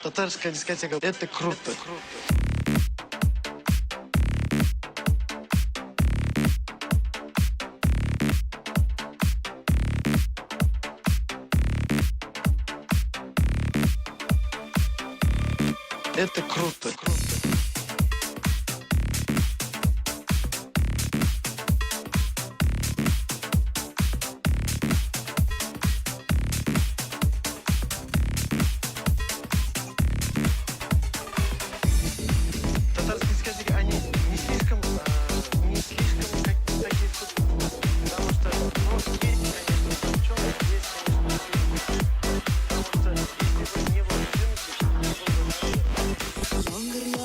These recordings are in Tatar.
Татарская дискотека — это круто. Это круто. Татарские дискотеки, они не слишком, не слишком как, такие супер. Потому что, ну, есть, конечно, девчонки, есть, конечно, потому что если бы не было девчонки, не было бы народа. Яңгыр.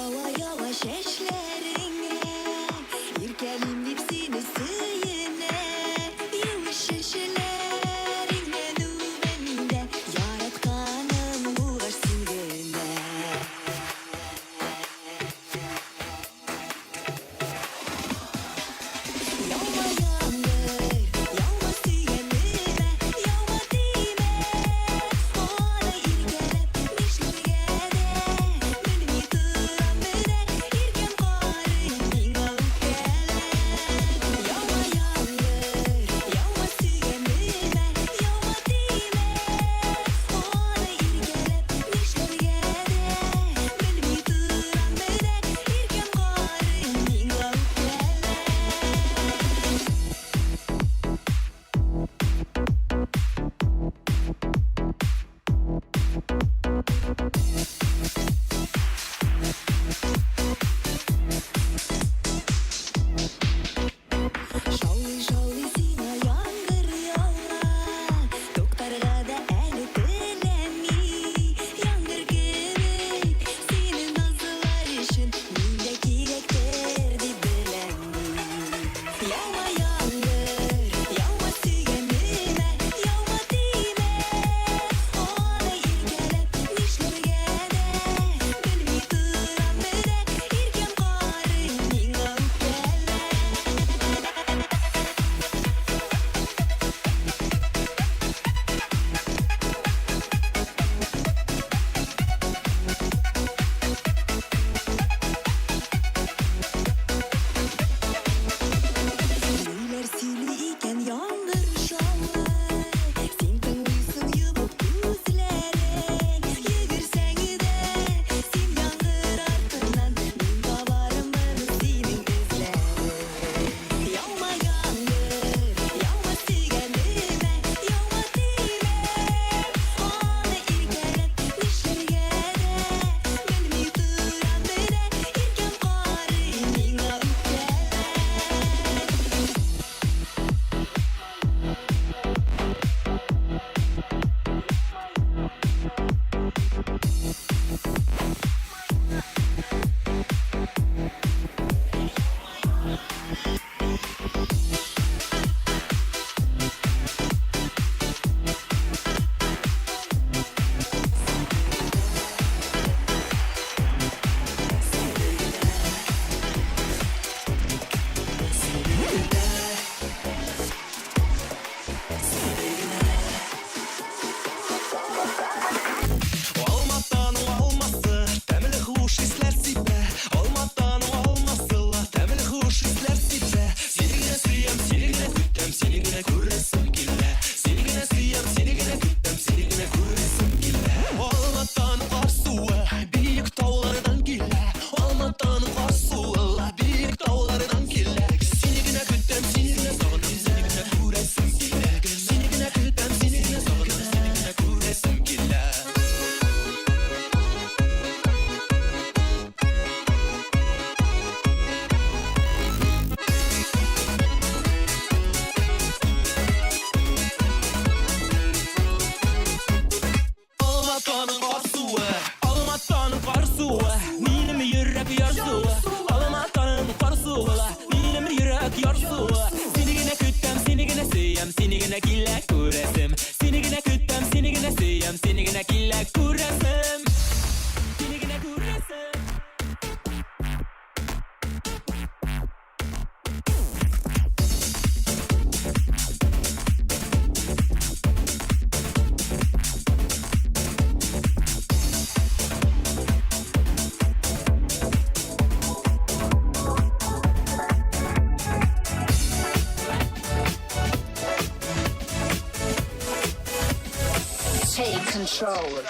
Началось.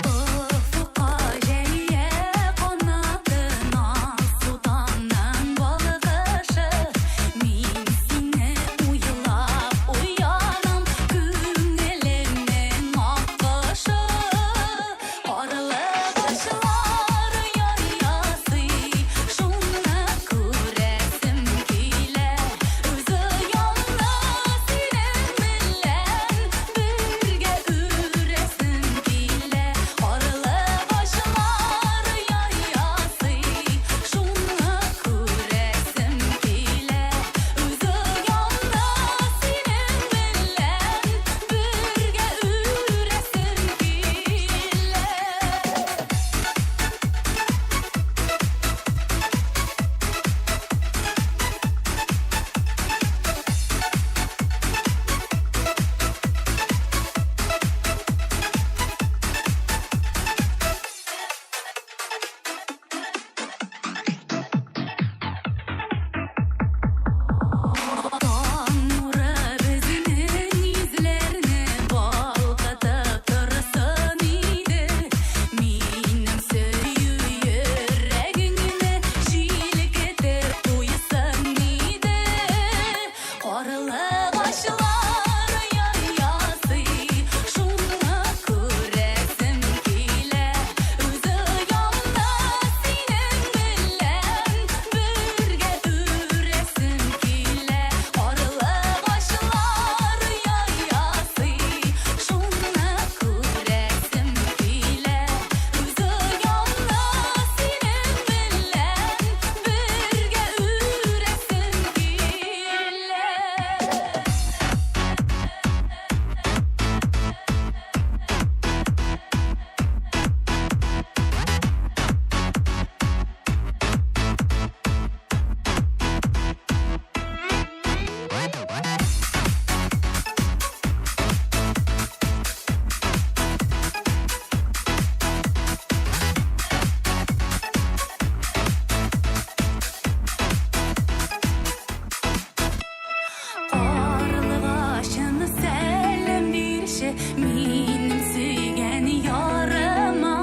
Офыкка җәя канатына Сутанның балкышы. Мин сине уйлап уянам, Күңелемнең аккошы. Карлыгачлар оя ясый, Шуны күрәсем килә. Үз оямны синең белән Бергә үрәсем килә. Карлыгачлар оя ясый, Шуны күрәсем килә. Үз оямны синең белән Бергә үрәсем килә. Таң нуры безнең йөзләрне балкытып торсын иде. Минем сөю йөрәгеңне җилкетеп куйсын иде. Карлыгачлар оя ясый, шуны күрәсем килә. Үз оямны синең белән бергә үрәсем килә. Карлыгачлар оя ясый, шуны күрәсем килә. Үз оямны синең белән бергә үрәсем килә. Карлыгачым, сәлам бирче минем сөйгән ярыма.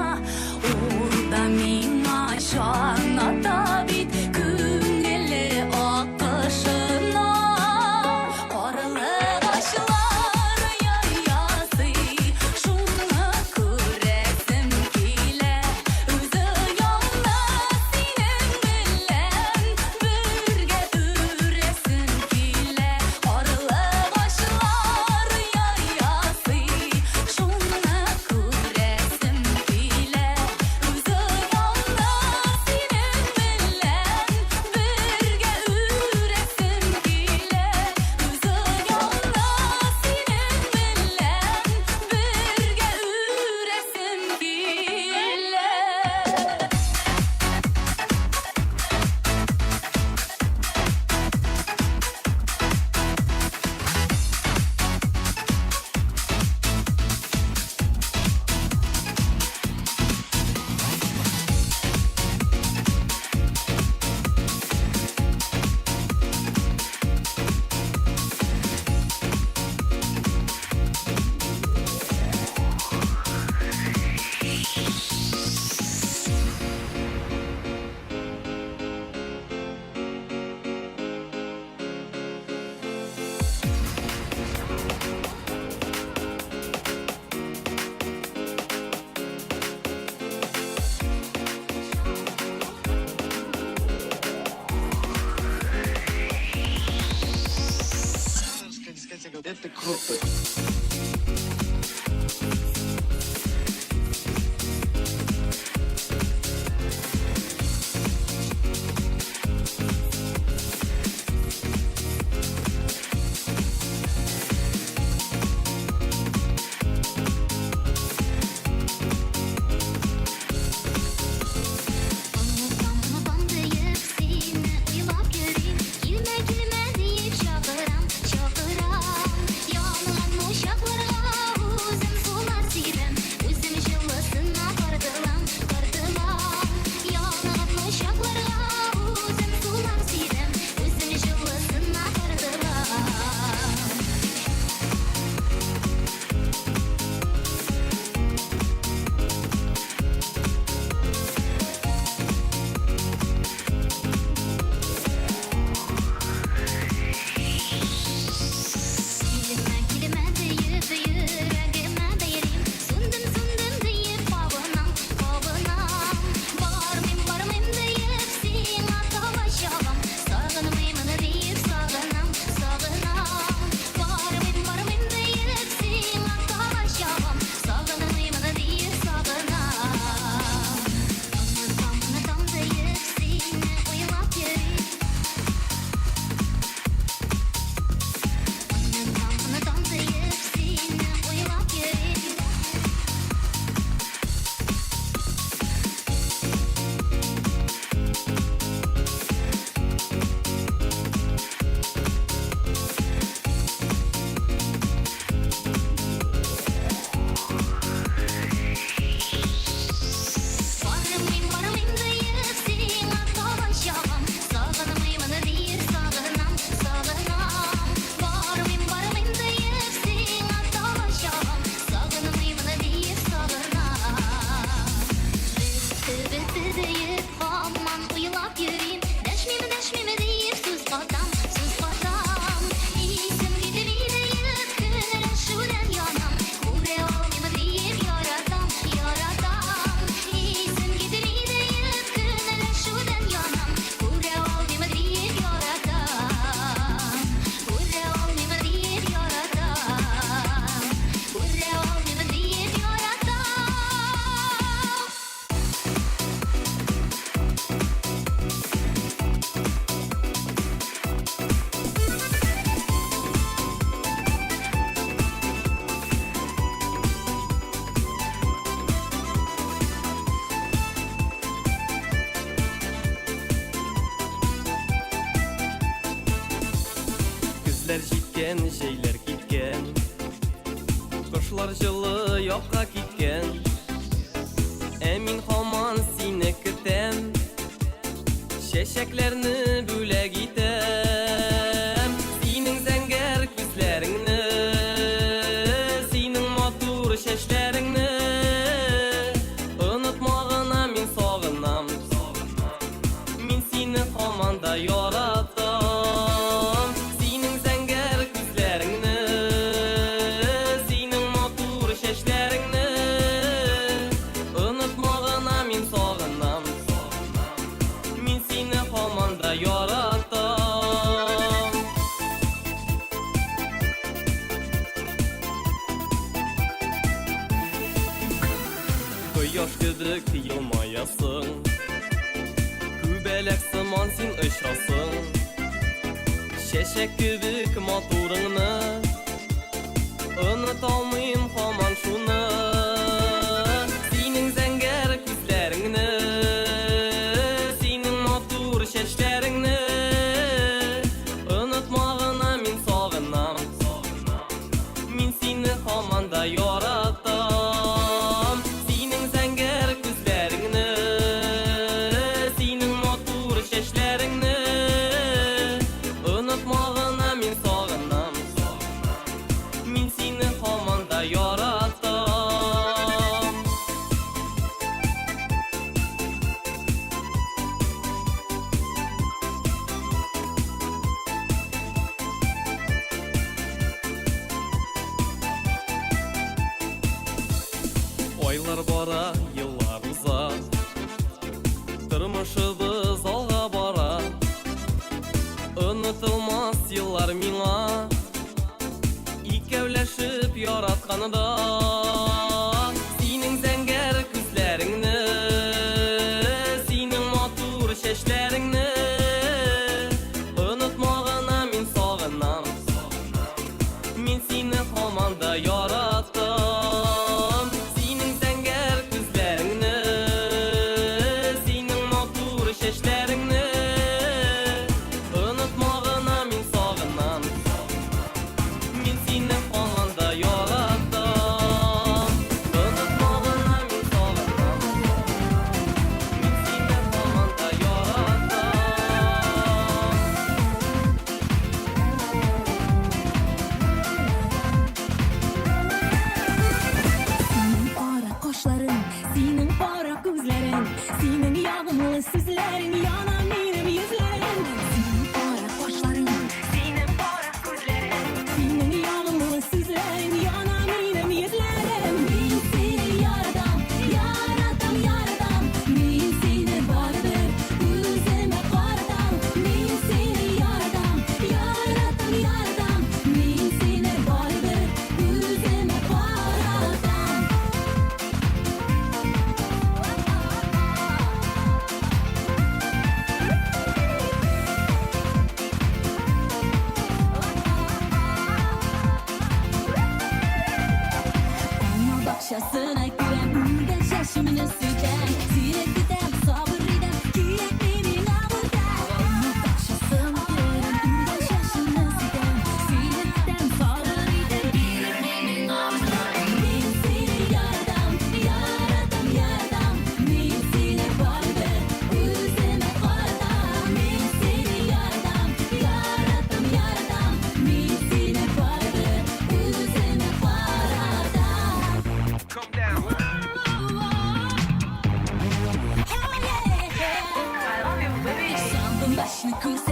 Ул да миңа җан ата бит, күңеле аккошына. Карлыгачлар оя ясый, шуны күрәсем килә. Үз оямны синең белән бергә үрәсем килә. Карлыгачлар оя ясый, шуны күрәсем килә. Үз оямны синең белән бергә үрәсем килә. Үз оямны синең белән бергә үрәсем килә. Русская дискотека. Это круто. Онытам, онытам диеп сине уйлап йөрим. Килмә, килмә диеп чакырам, чакырам. Янган учак. Китте диеп, һаман уйлап йөрим. Дәшмим, дәшмим диеп, сүз катам, сүз катам. Исем китми диеп, көнләшүдән янам. Күрә алмыйм диеп, яратам, яратам. Исем китми диеп, көнләшүдән янам. Күрә алмыйм диеп, яратам. Күрә алмыйм диеп, яратам. Күрә алмыйм диеп, яратам. Көзләр җиткән, җәйләр киткән, Кошлар җылы якка киткән. Ә мин һаман сине көтәм, Чәчәкләрне бүләк итәм. Синең зәңгәр күзләреңне, Синең матур чәчләреңне Онытма гына, мин сагынам. Мин сине һаман да яратам. Синең зәңгәр күзләреңне, синең матур чәчләреңне Онытма гына, мин сагынам. Мин сине һаман да яратам. Кояш кебек елмаясың, Күбәләк сыман син очасың. Чәчәк кебек матурыңны Оныта алмыйм һаман шуны. Синең зәңгәр күзләреңне, Синең матур чәчләреңне Онытма гына, мин сагынам. Мин сине һаман да яратам. Синең зәңгәр күзләреңне, Синең матур чәчләреңне Онытма гына, мин сагынам. Мин сине һаман да яратам. Айлар бара, еллар уза, Тормышыбыз алга бара. Онытылмас еллар миңа, Икәүләшеп яратканда. Синең зәңгәр күзләреңне, Синең матур чәчләреңне Онытма гына, мин сагынам. Мин сине һаман да яратам. Синең зәңгәр күзләреңне.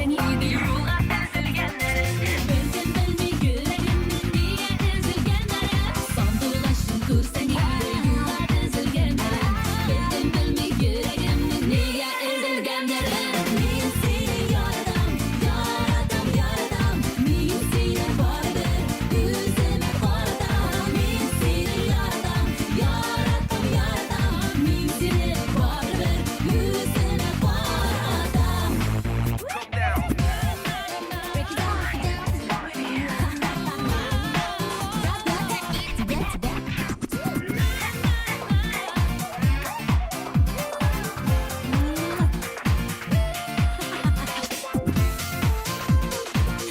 күрсәң иде юлга тезелгәннәрен. Беркем белми йөрәгемнең нигә өзелгәннәрен. Сандугачны күрсәң иде юлга тезелгәннәрен. Беркем белми йөрәгемнең нигә өзелгәннәрен. Мин сине яратам, яратам, яратам. Мин сине барыбер үземә каратам. Мин сине яратам, яратам, яратам. Мин сине барыбер үземә каратам. Break it down, break it down. Тебя, тебя.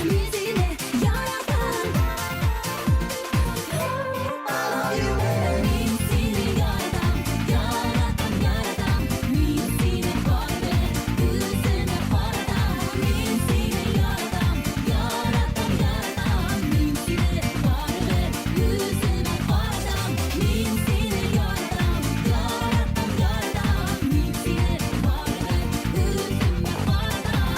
Мин сине яратам. Мин сине яратам, яратам, яратам. Мин сине барыбер үземә каратам. Мин сине яратам, яратам, яратам. Мин сине барыбер үземә каратам. Мин сине яратам, яратам, яратам. Мин сине барыбер үземә каратам.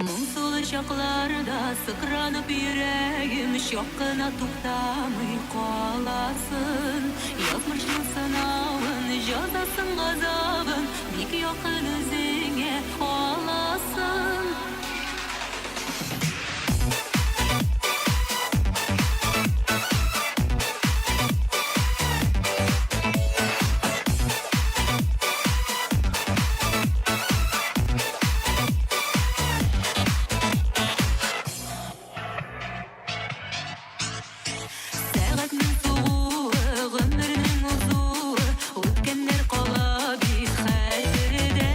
Моңсулы чакларда сыкранып йөрәгем чак кына туктамый каласың. Язмышның сынавын, җәзасын, газабын бик якын үзеңә аласың. Сәгатьнең сугуы, гомернең узуы, үткәннәр кала бит хәтердә.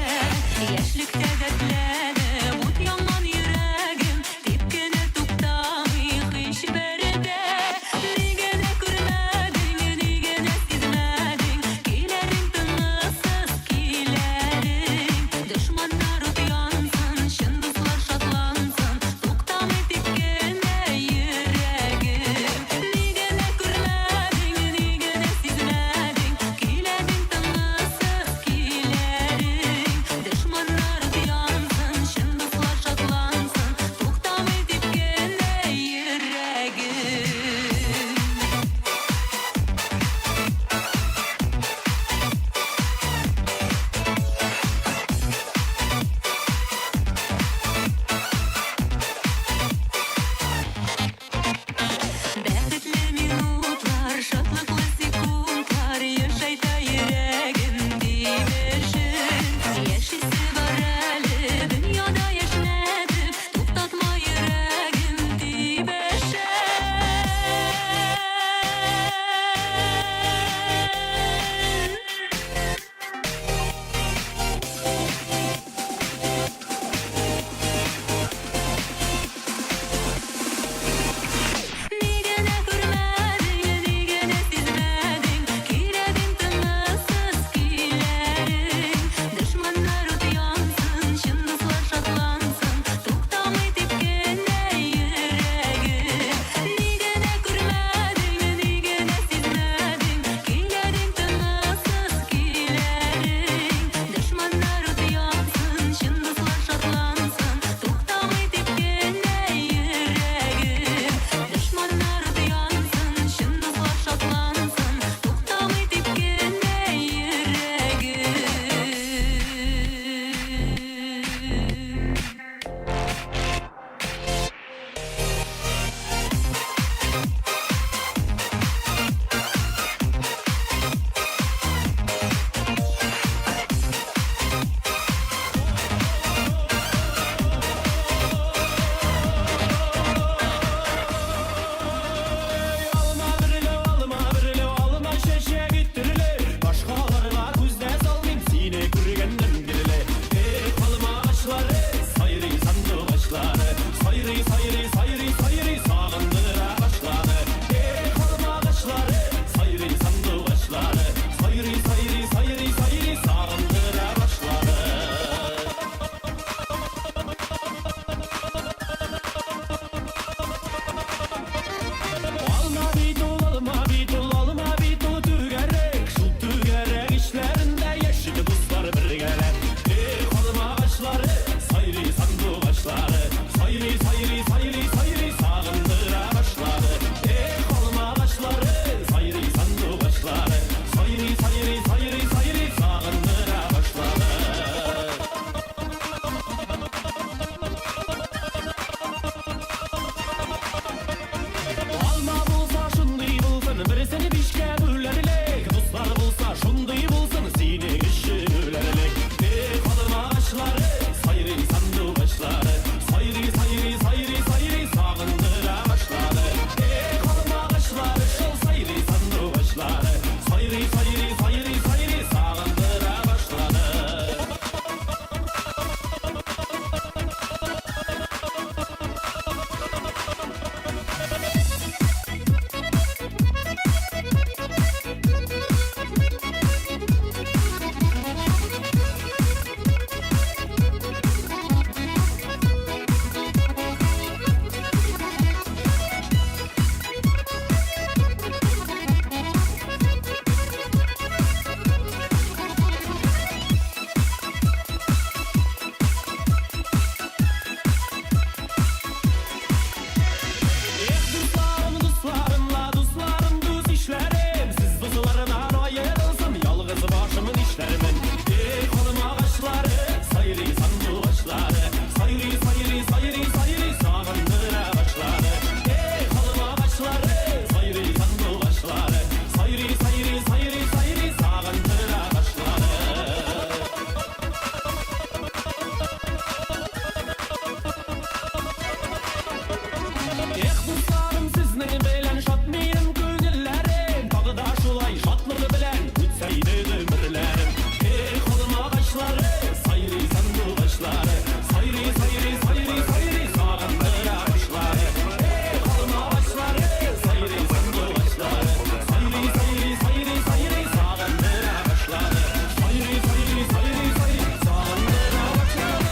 Эх, дусларым, сезнең белән шат минем күңелләрем. Тагы да шулай шатлык белән үтсә иде гомерләрем. Эх, алмагачлары, сайрый сандугачлары. Сайрый, сайрый, сайрый, сайрый, сагындыра кошлары. Эх, алмагачлары, сайрый сандугачлары. Сайрый, сайрый, сайрый, сайрый, сагындыра кошлары. Сайрый, сайрый, сайрый, сайрый, сагындыра кошлары.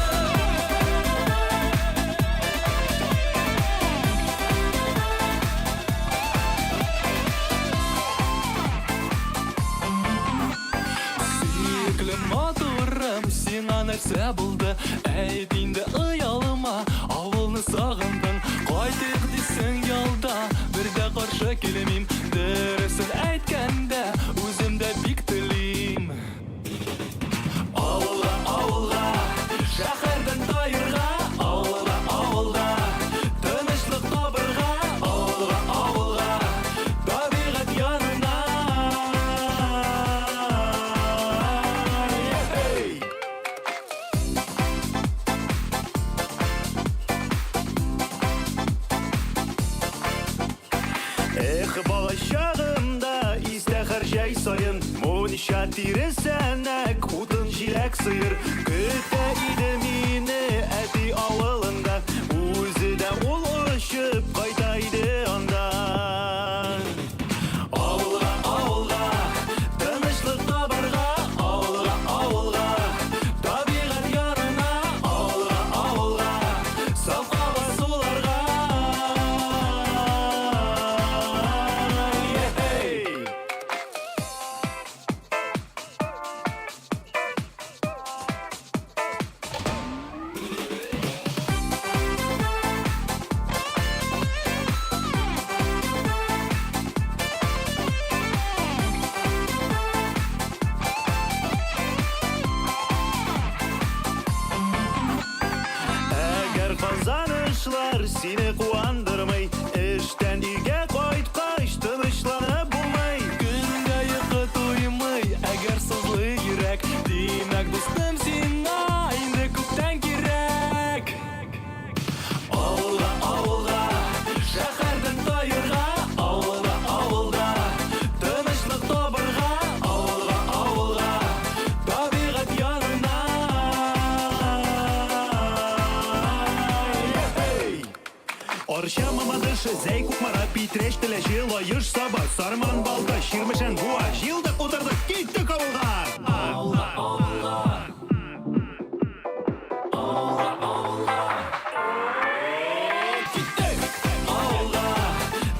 Сөекле матурым, сиңа нәрсә булды? Әйт инде оялма, авылны сагындың. Кайтыйк дисең ялда, бер дә каршы килмим. Дөресен әйткәндә, үзем дә бик телим. Авылга, авылга, шәһәрдән таерга, авылга, авылга, тынычлык табырга, авылга, авылга, табигать янына. Ей! Эх, балачагымда истә һәр җәй саен Мунча тиресәнәк, утын җиләк сыер Көтә иде мине әти авылында Үзе дә ул очып кайта иде анда Авылга, авылга, тынычлык табырга, авылга, авылга, табигать янына, авылга, авылга, саф һава суларга. Ей! Әгәр казанышлар сине куандырмый, Эштән өйгә кайткач тынычланып булмый. Көндә йокы туймый, әгәр сызлый йөрәк, димәк, дустым, сиңа инде күптән кирәк. Авылга, авылга, шәһәрдән таерга, авылга, авылда, тынычлык табырга, авылга, авылга, табигать янына. Ей! Арча, Мамадыш, Зәй, Кукмара, Питрәч, Теләче, Лаеш, Саба, Сарман, Балтач, Чирмешән, Буа, җыелдык, утырдык, киттек авылга! Киттек авылга,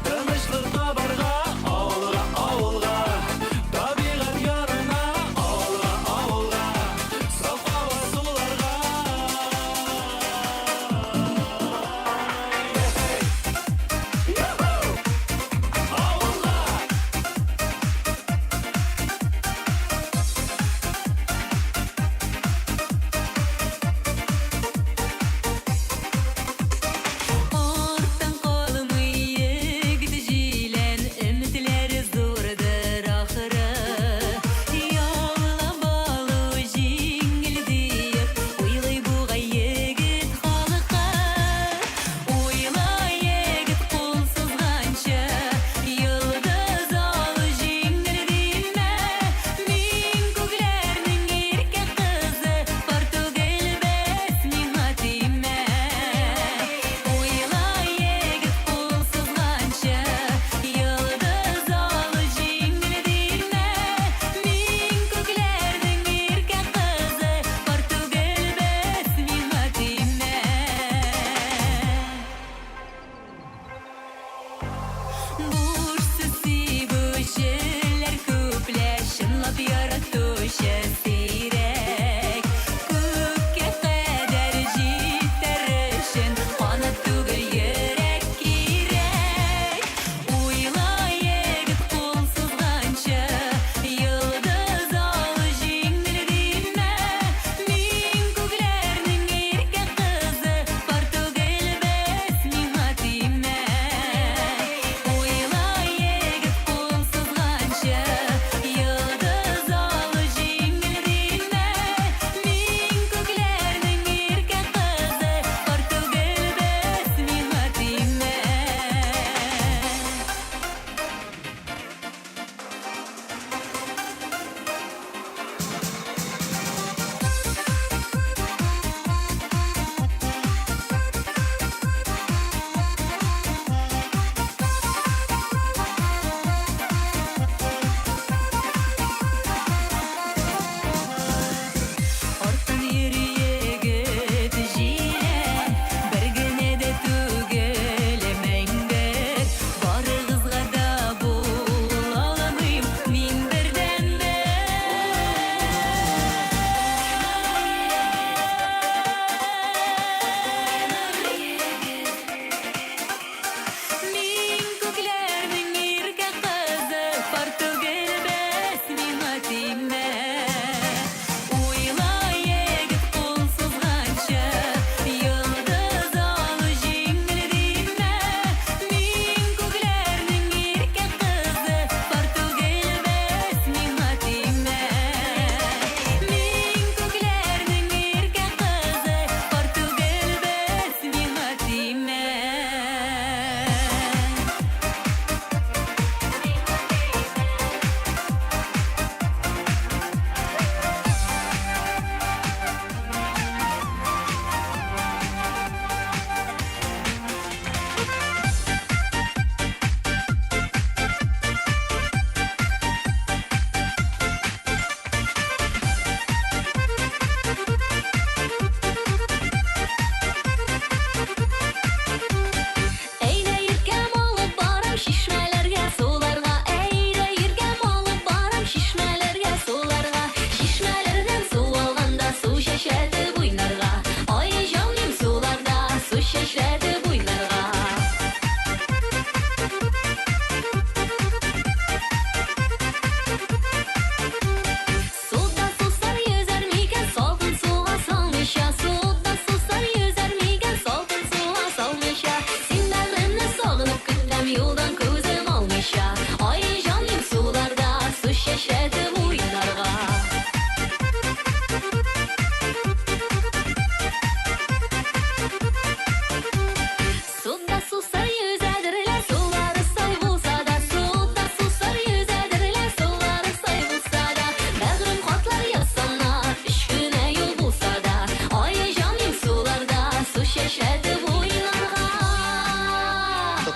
тынычлык табырга, авылга, авылга, табигать янына, авылга, авылга, саф һава суларга. Авылга!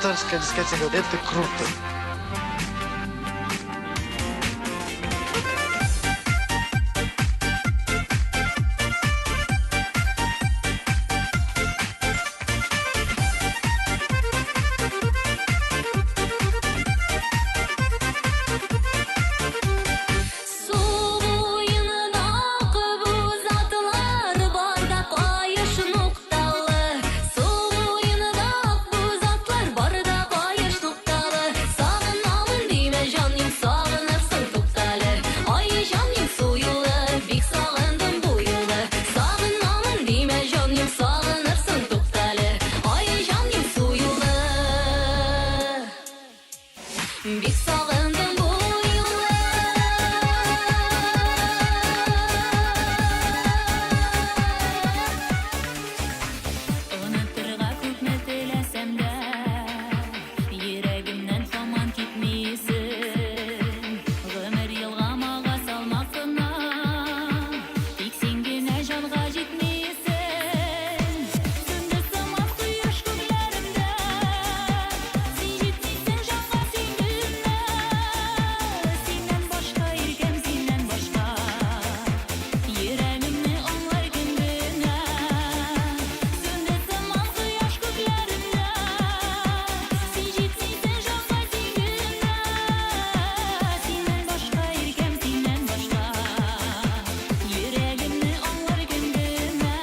Татарская дискотека – это круто. Су буенда кыбыз атлар бар да каеш нукталы. Су буенда акбүз атлар бар да каеш нукталы. Сагынамын димә, җаным, сагынырсың, туктале. Ай, җаным, су юлы, бик сагындым бу юлы. Сагынамын димә, җаным, сагынырсың, туктале. Ай, җаным, су юлы. Бик сагындым бу юлы. Онытырга күпме теләсәм дә, йөрәгемнән һаман китмисең. Гомер елгамага салмак кына, тик син генә җанга җитмисең. Сүнде сыман кояш күкләремдә, син җитмисең җанга син генә. Синнән башка иркәм, синнән башка. Йөрәгемне аңлар кем генә. Сүнде сыман кояш күкләремдә, син җитмисең җанга син генә. Синнән башка иркәм, синнән башка. Йөрәгемне аңлар кем генә.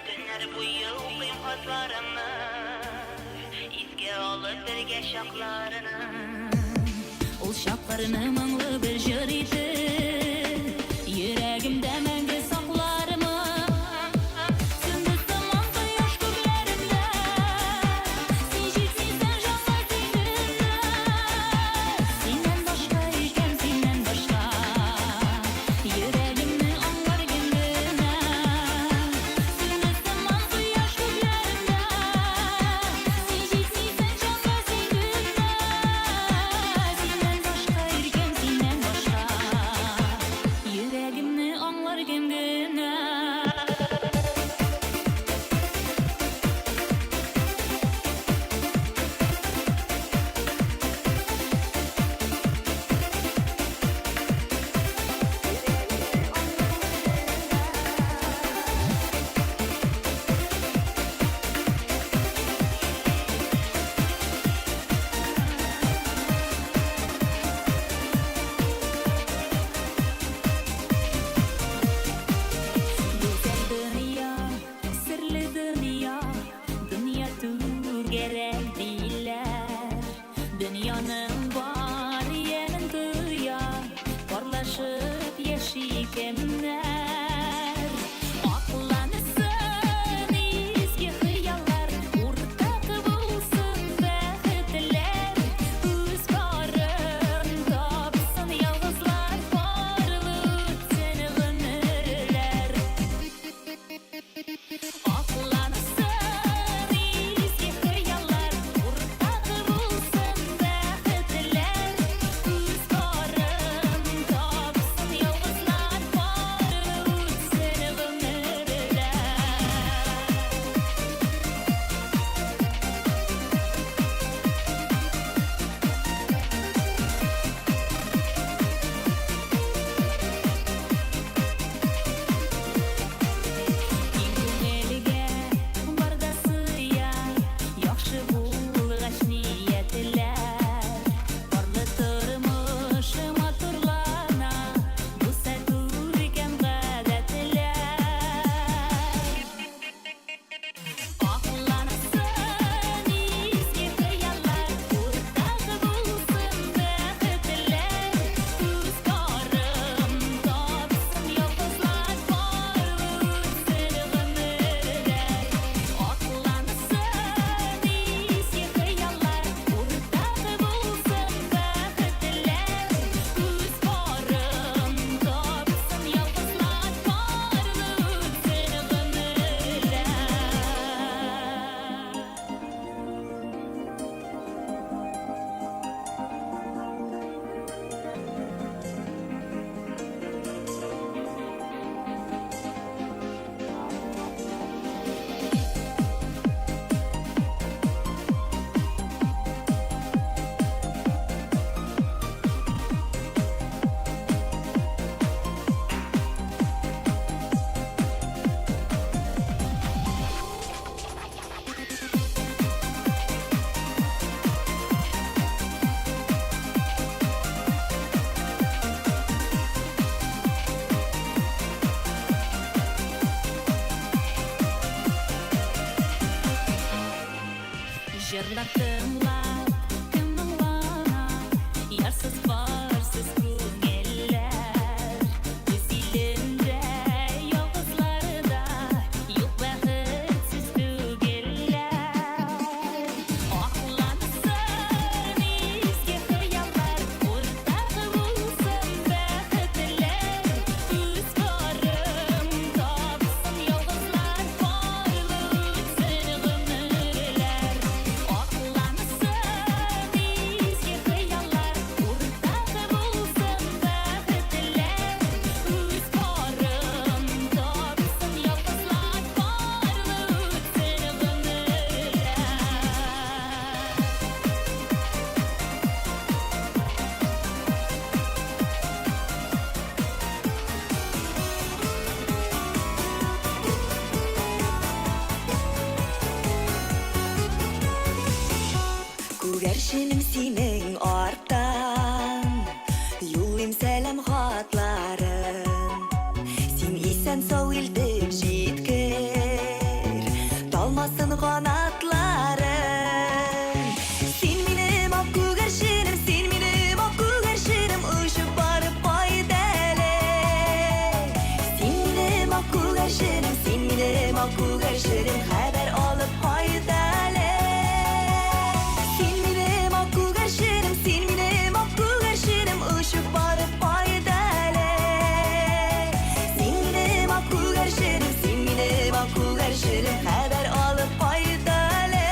Төннәр буе укыйм хатларыңны, Искә алып бергә чакларны. Ул чакларны моңлы бер җыр итеп, йөрәгемдә мәңге саклармын. Сүнде сыман кояш күкләремдә, син җитмисең җанга син генә. Синнән башка иркәм, синнән башка. Йөрәгемне аңлар кем генә. Сүнде сыман кояш күкләремдә, син җитмисең җанга син генә. Синнән башка иркәм, синнән башка. Йөрәгемне аңлар Җырлар тыңлап, кем моңлана, Ярсыз парсыз күңелләр. Үз илендә ялгызлар да Юк бәхетсез түгелләр. Аклансын изге хыяллар, Уртак булсын бәхетләр. Үз парын тапсын ялгызлар, Парлы үтсен гомерләр. Аклансын изге хыяллар, Уртак булсын бәхетләр. Үз парын тапсын ялгызлар, Парлы үтсен гомерләр. Күгәрченем синең арттан Юллыйм сәлам хатларын. Син исән сау илтеп җиткер, Талмасын канатларың. Син минем ак күгәрченем, син минем ак күгәрченем, Очып барып кайт әле. Син минем ак күгәрченем, син минем ак күгәрченем, Хәбәр алып кайт әле. Син минем ак күгәрченем, син минем ак күгәрченем, Очып барып кайт әле. Син минем ак күгәрченем, син минем ак күгәрченем, Хәбәр алып кайт әле.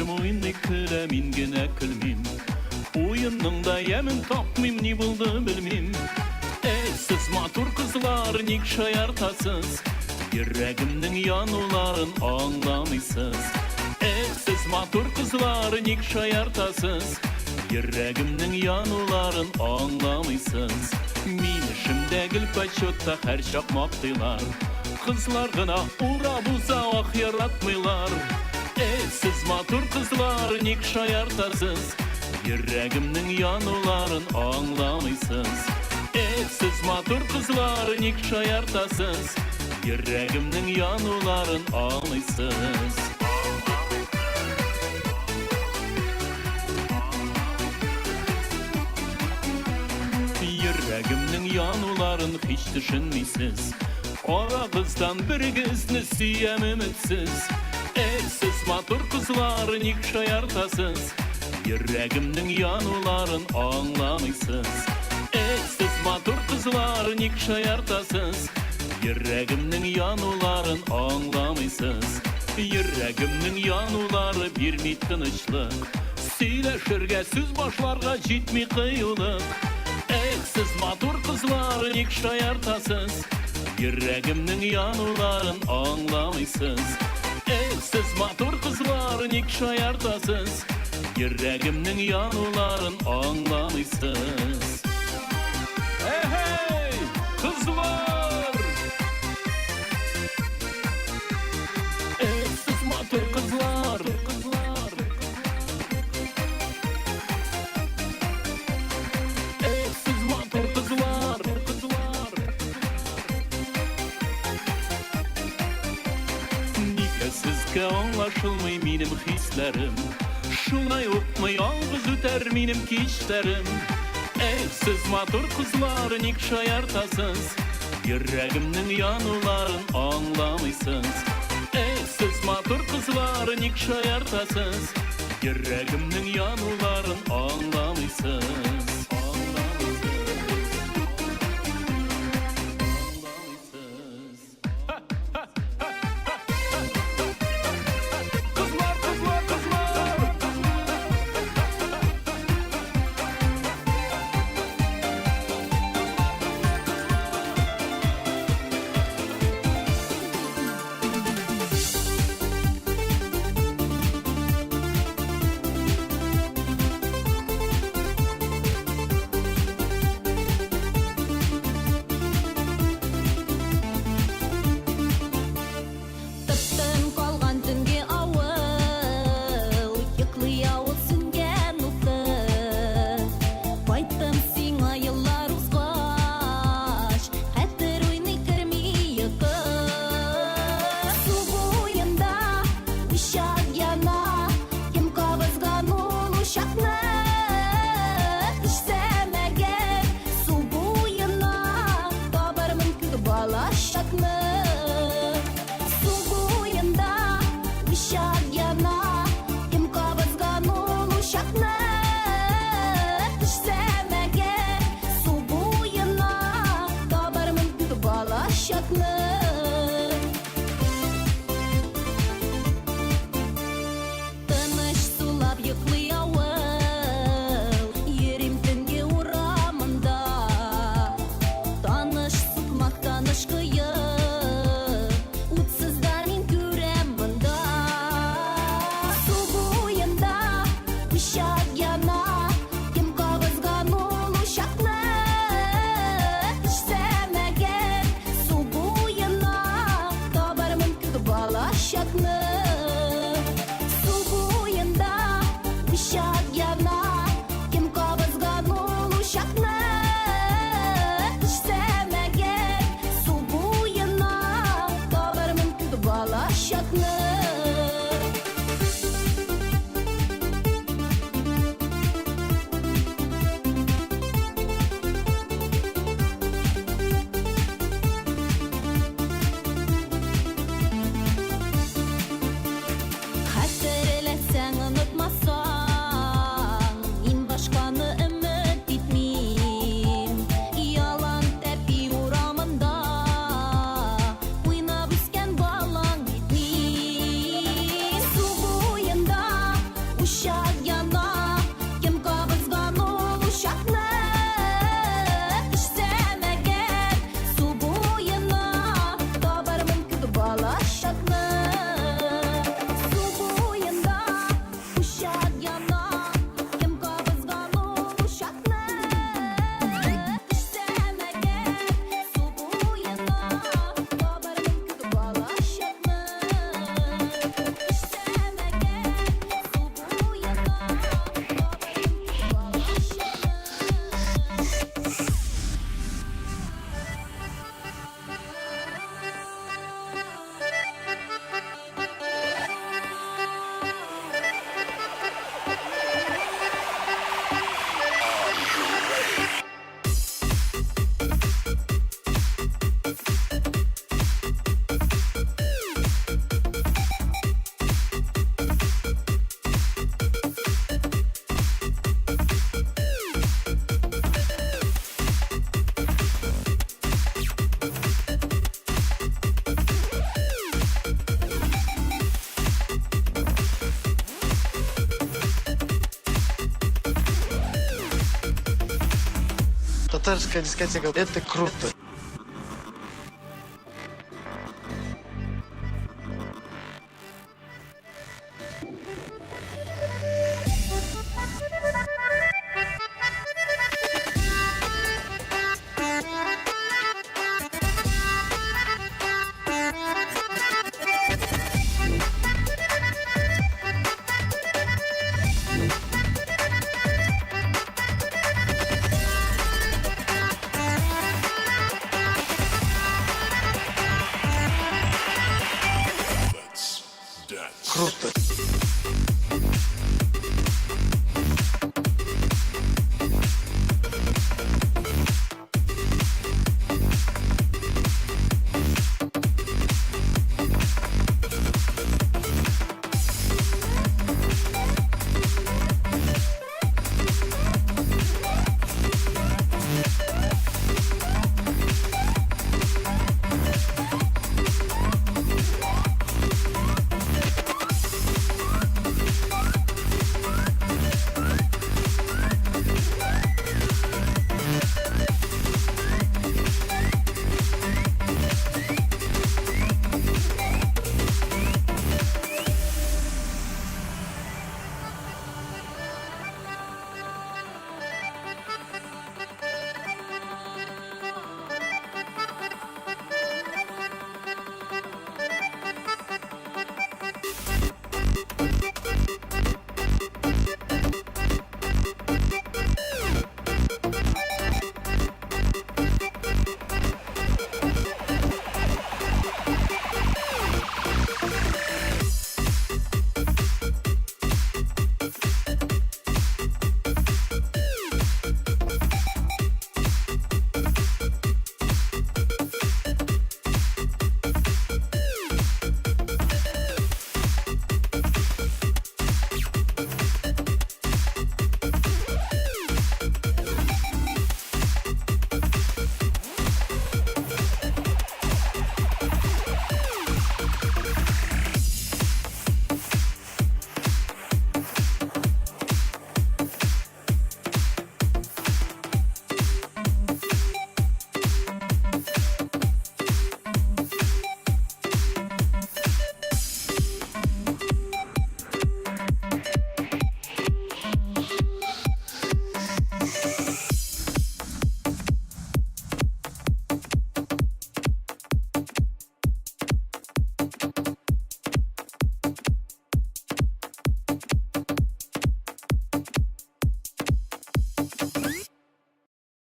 Иптәшләрем уйный көлә, мин генә көлмим. Уенның да ямен тапмыйм, ни булды белмим. Эх, сез матур кызлар, ник шаяртасыз? Йөрәгемнең януларын аңламыйсыз. Эх, сез матур кызлар, ник шаяртасыз? Йөрәгемнең януларын аңламыйсыз. Мин эшемдә гел почетта һәрчак мактыйлар. Кызлар гына урап уза, ах, яратмыйлар. Эх, сез матур кызлар, ник шаяртасыз? Йөрәгемнең януларын аңламыйсыз. Эх, сез матур кызлар, ник шаяртасыз? Йөрәгемнең януларын аңлыйсыз. Йөрәгемнең януларын һич төшенмисез. Арагыздан берегезне сөям өметсез. Эх, сез матур кызлар, ник шаяртасыз? Йөрәгемнең януларын аңламыйсыз. Эх, сез матур кызлар, ник шаяртасыз? Йөрәгемнең януларын аңламыйсыз. Йөрәгемнең янулары бирми тынычлык. Сөйләшергә, сүз башларга җитми кыюлык. Эх, сез матур кызлар, ник шаяртасыз? Йөрәгемнең януларын аңламыйсыз. Эх, сез матур кызлар, ник шаяртасыз? Йөрәгемнең януларын аңламыйсыз. Эхей, кызлар! Эх, сез матур кызлар! Эх, сез матур кызлар! Нигә сезгә аңлашылмый минем хисләрем? Шулай укмы ялгыз үтәр минем кичләрем? Эх, сез матур кызлар, ник шаяртасыз? Йөрәгемнең януларын аңламыйсыз. Эх, сез матур кызлар, ник шаяртасыз? Йөрәгемнең януларын аңламыйсыз. Аңламыйсыз. Аңламыйсыз. Кызлар, кызлар, кызлар! Тып-тын калган төнге авыл, Йоклый авыл сүнгән уты. Кайттым сиңа еллар узгач, Хәтер уйный керми йокы. Су буенда учак яна, Кем кабызган ул учакны? Төшсәм әгәр су буена, Табармын күк балачакны. Су буенда учак яна, Кем кабызган ул учакны? Төшсәм әгәр су буена, Табармын күк балачакны. Тыныч сулап йоклый авыл, Йөрим төнге урамында. Таныш сукмак, таныш кое, Утсыз да мин күрәм монда. Су буенда учак яна, Кем кабызган ул учакны? Төшсәм әгәр су буена, Табармын күк балачакны. Су буенда учак яна, Кем кабызган ул учакны? Төшсәм әгәр су буена, Татарская дискотека – это круто. Круто.